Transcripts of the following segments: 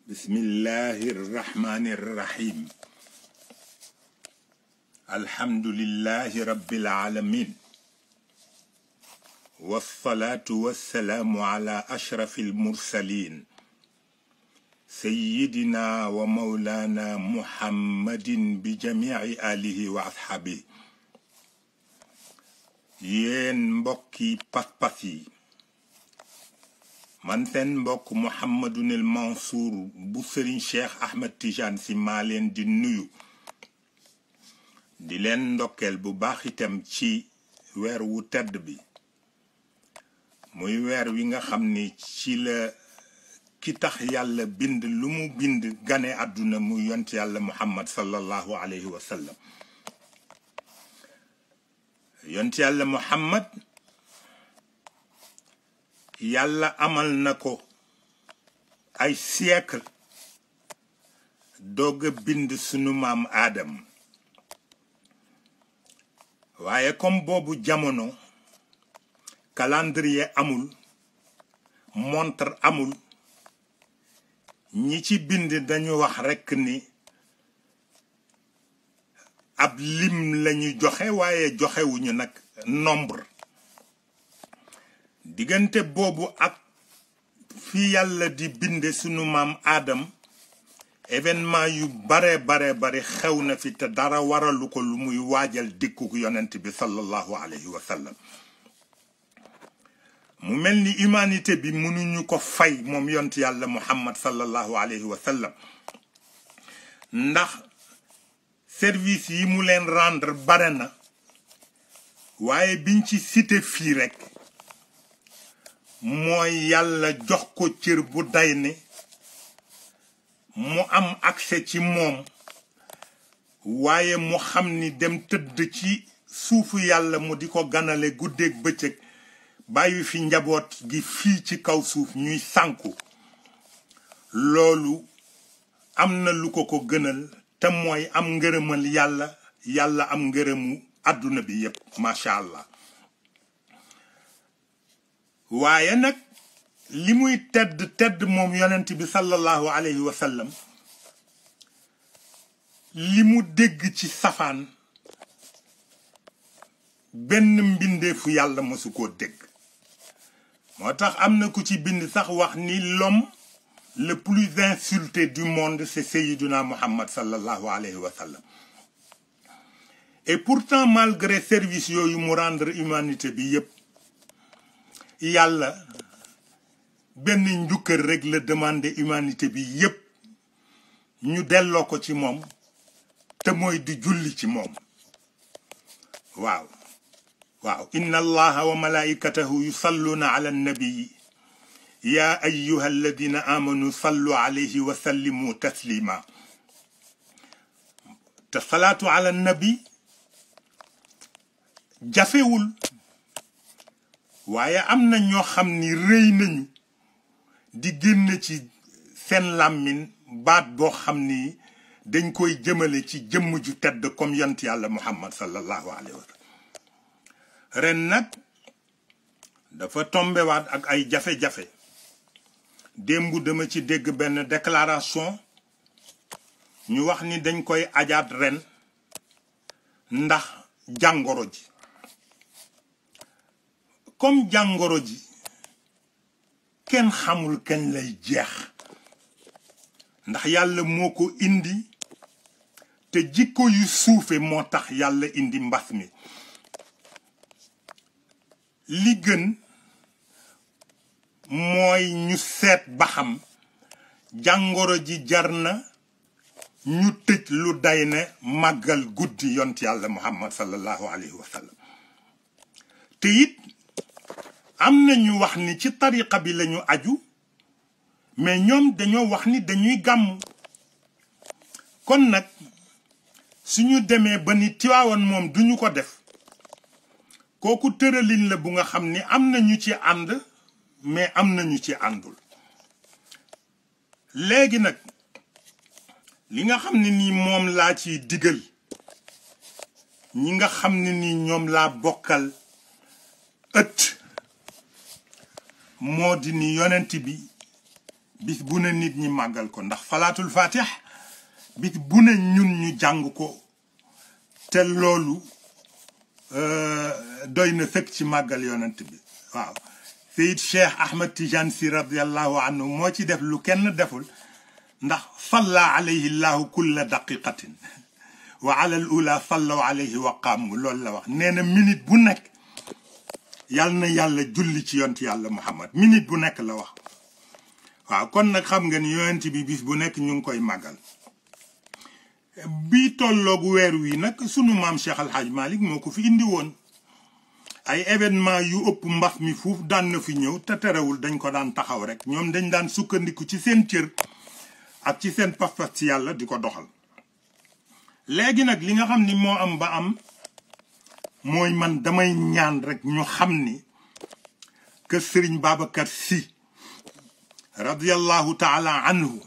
بسم الله الرحمن الرحيم الحمد لله رب العالمين والصلاة والسلام على أشرف المرسلين سيدنا ومولانا محمد بجميع آله وأصحابه ين مبكي باسباسي man seen mbokk Mouhamadunil Mansour bu Serigne Cheikh Ahmed Tidiane Sy maa leen di nuyu di leen ndokkeel bu baax itam ci weer wu tedd bi muy weer wi nga xam ni ci la ki tax yàlla bind lu mu bind gane àdduna mu yont yàlla Muhammad sallallahu alayhi wa sallam yont yàlla Muhammad yàlla amal na ko ay siècle doog a bind sunu maam Aadam waaye comme boobu jamono calendrier amul montre amul ñi ci bind dañu wax rekk ni ab lim lañu joxe waaye joxewuñu nag nombre diggante boobu ak fi yàlla di binde sunu maam Adam événement yu bare xew na fi te dara waralu ko lu muy waajal dikku yonent bi sallallahu alayhi wa sallam mu mel ni humanité bi mënuñu ko fay moom yont yàlla Muhammad sallallahu alayhi wa sallam ndax service yi mu leen rendre bare na waaye biñ ci cité fii rek mooy yàlla jox ko cër bu day ne mu am accès ci moom waaye mu xam ni dem tëdd ci suufu yàlla mu di ko ganale guddeeg bëccëg bàyyi fi njaboot gi fii ci kaw suuf ñuy sànku loolu am na lu ko ko gënal te mooy am ngërëmal yàlla am ngërëmu àdduna bi yépp macha allah waaye nag li muy tedd moom yonent bi sallallahu alayhi wa sallam li mu dégg ci safaan benn mbindeefu yàlla mosu koo dégg moo tax am na ku ci bind sax wax ni l'homme le plus insulté du monde c'est Sayyiduna Muhammad sallallahu alayhi wa sallam et pourtant malgré service yooyu mu rendre humanité bi yépp yàlla benn njukkër rek la demandé humanité bi yépp ñu delloo ko ci moom te mooy di julli ci moom waaw inna allaha wa malaikatahu yusalluna ala nabii ya ayyuha alladina amanu sallu alayhi wa sallimu taslima te salaatu ala nabi jafewul waaye am na ñoo xam ni rëy nañu di génn ci seen làmmiñ baat boo xam ni dañ koy jëmale ci jëmm ju tedd comme yont yàlla Muhammad sallallahu alayhi wa sallam ren nag dafa tombewaat ak ay jafe-jafe démb dama ci dégg benn déclaration ñu wax ni dañ koy ajaat ren ndax jàngoro ji comme jàngoro ji kenn xamul kañ lay jeex ndax yàlla moo ko indi te jikko yu suufe moo tax yàlla indi mbas mi li gën mooy ñu seet ba xam jàngoro ji jar na ñu tëj lu day ne màggal guddi yont yàlla Muhammad sallallahu alayhi wa sallam te it am na ñu wax ni ci tariqa bi lañu aju mais ñoom dañoo wax ni dañuy gàmm kon nag suñu demee ba ni Tiwaawan moom duñu ko def kooku tëralin la bu nga xam ni am na ñu ci ànd mais am na ñu ci àndul léegi nag li nga xam ne nii moom laa ciy digal ñi nga xam ne nii ñoom laa bokkal ëtt moo di ni yonent bi bis bu ne nit ñi màggal ko ndax salaatul fatih bis bu ne ñun ñu jàng ko te loolu doy na sëkk ci màggal yonent bi waaw Seyid Cheikh Ahmed Tidiane Sy radiallahu anhu moo ci def lu kenn deful ndax salla alayhi llahu kulla daqiqatin wa ala al ula sallaw alayhi wa qaamu loolu la wax nee na minute bu nekk yal na yàlla julli ci yonent yàlla Muhammad minute bu nekk la wax waaw kon nag xam nga ni yonent bi bis bu nekk ñu ngi koy màggal bi tolloogu weer wi nag sunu maam Cheikh Al Hadj Malick moo ko fi indi woon ay événement yu ëpp mbas mi fuuf daan na fi ñëw te terewul dañ ko daan taxaw rek ñoom dañ daan sukkandiku ci seen cër ak ci seen pas-pas ci yàlla di ko doxal léegi nag li nga xam ni moo am ba am mooy man damay ñaan rek ñu xam ni que Serigne Babacar Sy radiyallahu taala anhu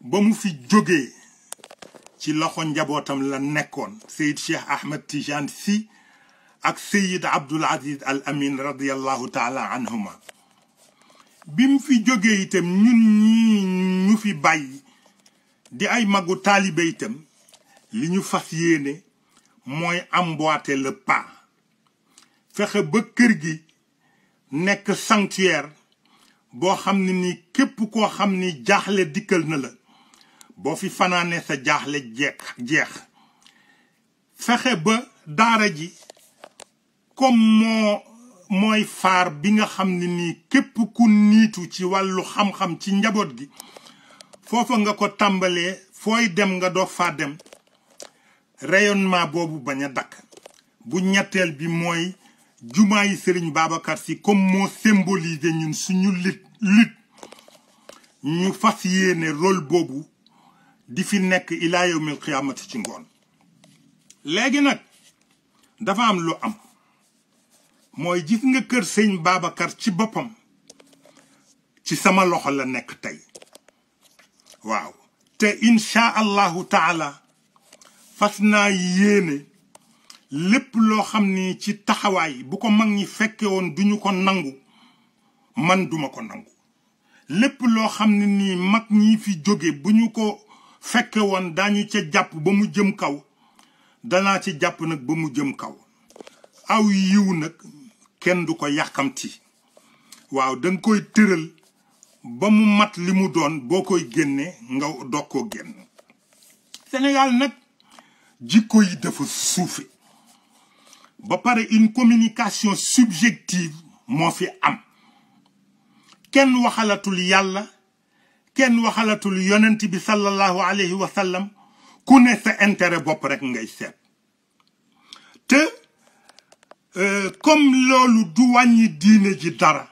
ba mu fi jógee ci loxo njabootam la nekkoon Seyid Cheikh Ahmed Tidiane Sy ak Seyid Abdoul Aziz Al Amin radiyallahu taala anhuma bi mu fi jógee itam ñun ñi ñu fi bàyyi di ay magu taalibe itam li ñu fas yéene mooy emboîter le pas fexe ba kër gi nekk sanctuaire boo xam ne ni képp koo xam ni jaaxle dikkal na la boo fi fanaane sa jaaxle jeex fexe ba daara ji comme mooy faar bi nga xam ne nii képp ku niitu ci wàllu xam-xam ci njaboot gi foofa nga ko tàmbalee fooy dem nga doo faa dem rayonnement boobu bañ a dakk bu ñetteel bi mooy jumaa yi Serigne Babacar Sy comme moo symbolisé ñun suñu lutte ñu fas yéene rôle boobu di fi nekk ilaa yawmil qiyaamati ci ngoon léegi nag dafa am lu am mooy gis nga kër Serigne Babacar ci boppam ci sama loxo la nekk tey waaw te insha allahu taala fas naa yéene lépp loo xam ni ci taxawaay bu ko mag ñi fekke woon duñu ko nangu man duma ko nangu lépp loo xam ne nii mag ñi fi jóge bu ñu ko fekke woon daañu ca jàpp ba mu jëm kaw danaa ci jàpp nag ba mu jëm kaw aw yiw nag kenn du ko yàkkamti waaw danga koy tëral ba mu mat li mu doon boo koy génne nga doog koo génn Sénégal nag jikko yi dafa suufe ba pare une communication subjective moo fi am kenn waxalatul yàlla kenn waxalatul yonent bi sallallahu alayhi wa sallam ku ne sa intérêt bopp rek ngay seet te comme loolu du wàññi diine ji dara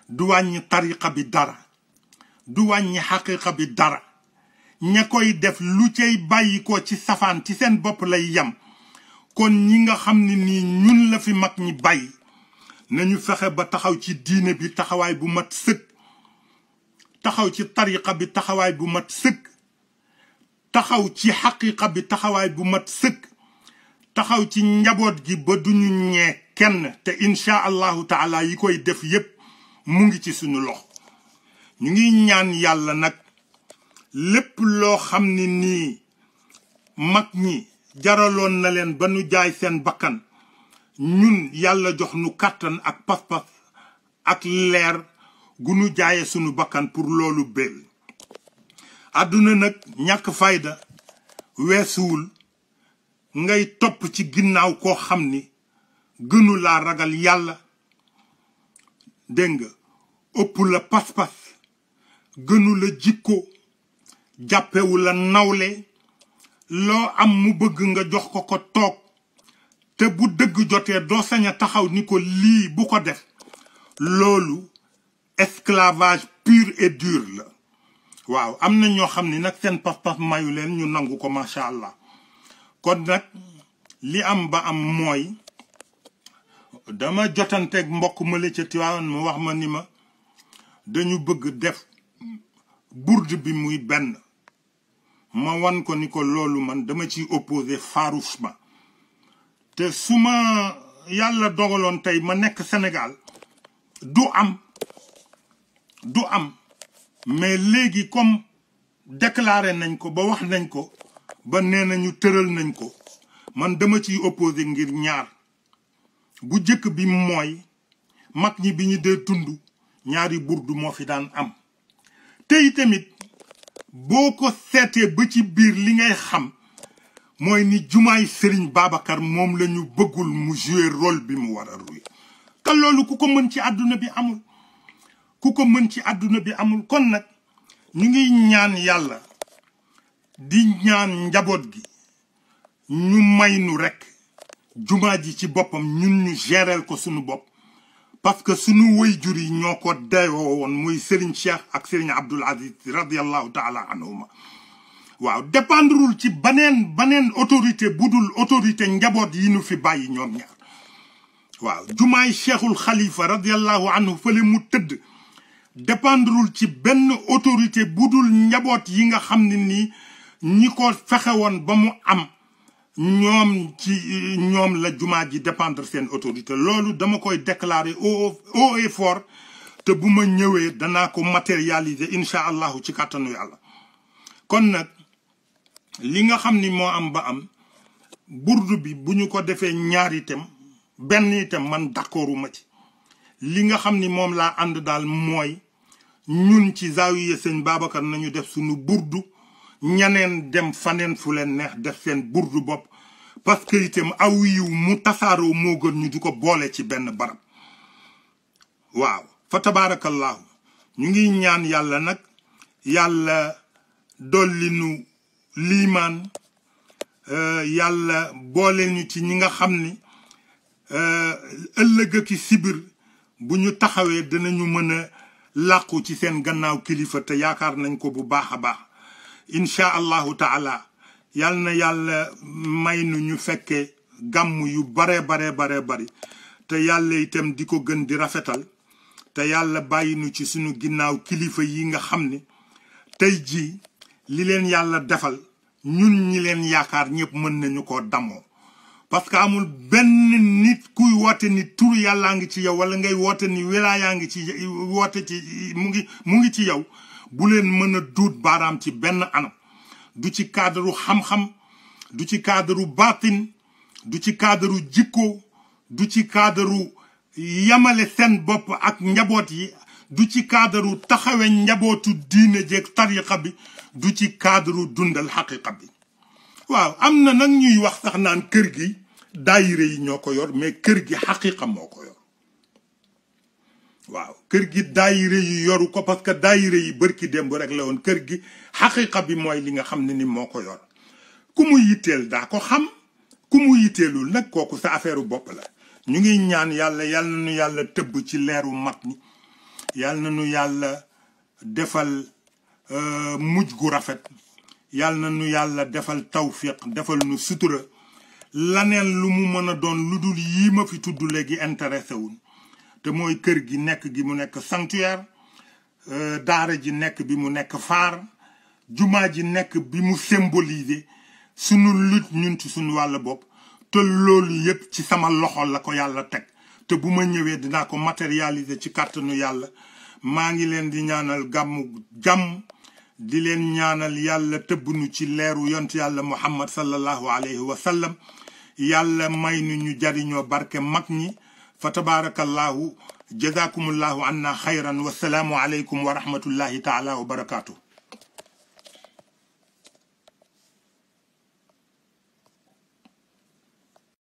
du wàññi tariqa bi dara du wàññi xaqiqa bi dara ña koy def lu cay bàyyi ko ci safaan ci seen bopp lay yem kon ñi nga xam ne nii ñun la fi mag ñi bàyyi nañu fexe ba taxaw ci diine bi taxawaay bu mat sëkk taxaw ci tariqa bi taxawaay bu mat sëkk taxaw ci xaqiqa bi taxawaay bu mat sëkk taxaw ci njaboot gi ba duñu ñee kenn te insha allahu taala yi koy def yépp mu ngi ci suñu loxo ñu ngi ñaan yàlla nag lépp loo xam ne nii mag ñi jaraloon na leen ba nu jaay seen bakkan ñun yàlla jox nu kàttan ak pas-pas ak leer gu nu jaaye sunu bakkan pour loolu bél àdduna nag ñàkk fayda weesuwul ngay topp ci ginnaaw koo xam ni gënu laa ragal yàlla dégg nga ëpp la pas-pas gënu la jikko jàppewu la nawle loo am mu bëgg nga jox ko ko toog te bu dëgg jotee doo sañ a taxaw ni ko lii bu ko def loolu esclavage pur et dur la waaw am na ñoo xam ni nag seen pas-pas mayu leen ñu nangu ko macha allah kon nag li am ba am mooy dama jotanteeg mbokk ma la ca Tiwaawan mu wax ma ni ma dañu bëgg def bourde bi muy benn ma wan ko ni ko loolu man dama ciy opposé farouchement te su ma yàlla dogaloon tey ma nekk Sénégal du am mais léegi comme déclaré nañ ko ba wax nañ ko ba nee nañu tëral nañ ko man dama ciy opposé ngir ñaar bu jëkk bi mooy mag ñi bi ñu dee tund ñaari burdu moo fi daan am tey tamit boo ko seetee ba ci biir li ngay xam mooy ni jumaay Serigne Babacar moom la ñu bëggul mu jouer rôle bi mu war a jouer te loolu ku ko mën ci àdduna bi amul ku ko mën ci àdduna bi amul kon nag ñu ngi ñaan yàlla di ñaan njaboot gi ñu may nu rekk jumaa ji ci boppam ñun ñu géreel ko sunu bopp parce que sunu waajur yi ñoo ko dayoo woon muy Serigne Cheikh ak Serigne Abdoul Aziz radiallahu taala anhuma waaw dépendrul ci baneen autorité budul autorité njaboot yi nu fi bàyyi ñoom ñaar waaw jumaay Cheikhul Khalifa radiallahu anhu fële mu tëdd dépendrul ci benn autorité budul njaboot yi nga xam ne nii ñi ko fexe woon ba mu am ñoom la jumaa ji dépendre seen autorité loolu dama koy déclarer haut et fort te bu ma ñëwee danaa ko matérialiser incha allahu ci kàttanu yàlla kon nag li nga xam ni moo am ba am burdu bi bu ñu ko defee ñaar itam benn itam man d'accorduma ci li nga xam ni moom laa ànd daal mooy ñun ci zaawiya sëñ Babacar nañu def suñu burdu ñaneen dem faneen fu leen neex def seen burdu bopp parce que itam aw yiw mu tasaaroo moo gën ñu di ko boole ci benn barab waaw fa tabarakallahu ñu ngi ñaan yàlla nag yàlla dolli nu liimaan yàlla boole ñu ci ñi nga xam ni ëllëg ak sibir bu ñu taxawee dinañu mën a làqu ci seen gannaaw kilifa te yaakaar nañ ko bu baax a baax incha allahu taala yal na yàlla may nu ñu fekke gàmm yu bare bari te yàlla itam di ko gën di rafetal te yàlla bàyyi nu ci sunu ginnaaw kilifa yi nga xam ni tey jii li leen yàlla defal ñun ñi leen yaakaar ñëpp mën nañu koo damoo parce que amul benn nit kuy woote ni turu yàllaa ngi ci yow wala ngay woote ni wilaayaa ngi ci woote ci mu ngi ci yow bu leen mën a duut baaraam ci benn anam du ci cadre xam-xam du ci cadre baatin du ci cadre jikko du ci cadre yamale seen bopp ak njaboot yi du ci cadre taxawe njabootu diine jeeg tariqa bi du ci cadre dundal xaqiqa bi waaw am na nag ñuy wax sax naan kër gi daayire yi ñoo ko yor mais kër gi xaqiqa moo ko yor waaw kër gi daayire yi yoru ko parce que daayire yi bërki démb rek la woon kër gi xaqiqa bi mooy li nga xam ne ni moo ko yor ku mu yitteel daa ko xam ku mu yitteelul nag kooku sa affaire bopp la ñu ngi ñaan yàlla yal na nu yàlla tëbb ci leeru mag ñi yal na nu yàlla defal mujj gu rafet yal na nu yàlla defal tawfiq defal nu sutura laneen lu mu mën a doon lu dul yii ma fi tudd léegi intéressé wul te mooy kër gi nekk gi mu nekk sanctuaire daara ji nekk bi mu nekk phare jumaa ji nekk bi mu symboliser sunu lutte ñun ci sunu wàll bopp te loolu yépp ci sama loxo la ko yàlla teg te bu ma ñëwee dinaa ko matérialiser ci kàttanu yàlla maa ngi leen di ñaanal gàmmu jàmm di leen ñaanal yàlla tëbbnu ci leeru yont yàlla muhammad sallallahu alayhi wa sallam yàlla may nu ñu jariñoo barke mag ñi fa tabarakallahu jazakumullahu anna xayran wasalaamu alaykum wa rahmatullahi taala wa barakatuh